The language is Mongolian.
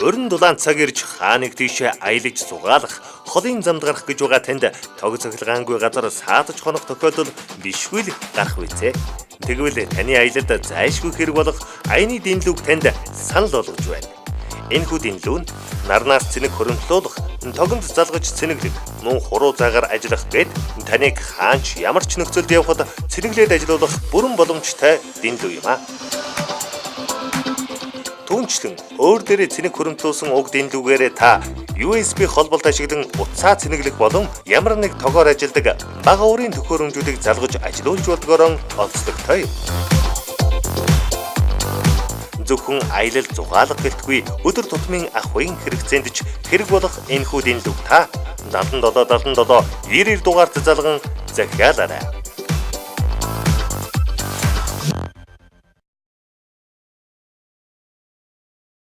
Өрн дулаан цаг ирж хааныг тийшээ аялаж зугаалах, холын замд гарах гэж байгаа танд тог цахилгаангүй газар саадаж хонох тохиолдол бишгүй л гарах визээ. Тэгвэл таны аялалд зайлшгүй хэрэг болох аяны дэнлүүг танд санал болгож байна. Энэхүү дэнлүү нь нарнаас цэнэг хөрөмтлүүлэх, тогонд залгаж цэнэглэх, мөн хуруу заагаар ажиллах гээд таныг хаанч ямар ч нөхцөлд явхад цэнэглээд ажиллуулах бүрэн боломжтой дэнлүү юм аа. Түүнчлэн өөр дээрээ цэнэг хөрөмтлүүлсэн уг дэнлүүгээрээ та USB холболт ашиглан утсаа цэнэглэх болон ямар нэг тогоор ажилладаг бага уурын төхөөрөмжүүдийг залгаж ажилуулж болдгоороо онцлогтой юм. Зөвхөн аялал зугаалга гэлтгүй өдөр тутмын ахуйн хэрэгцээнд ч хэрэг болох энэхүү дэнлүүг та 77 77 99 дугаарт залган захиалаарай.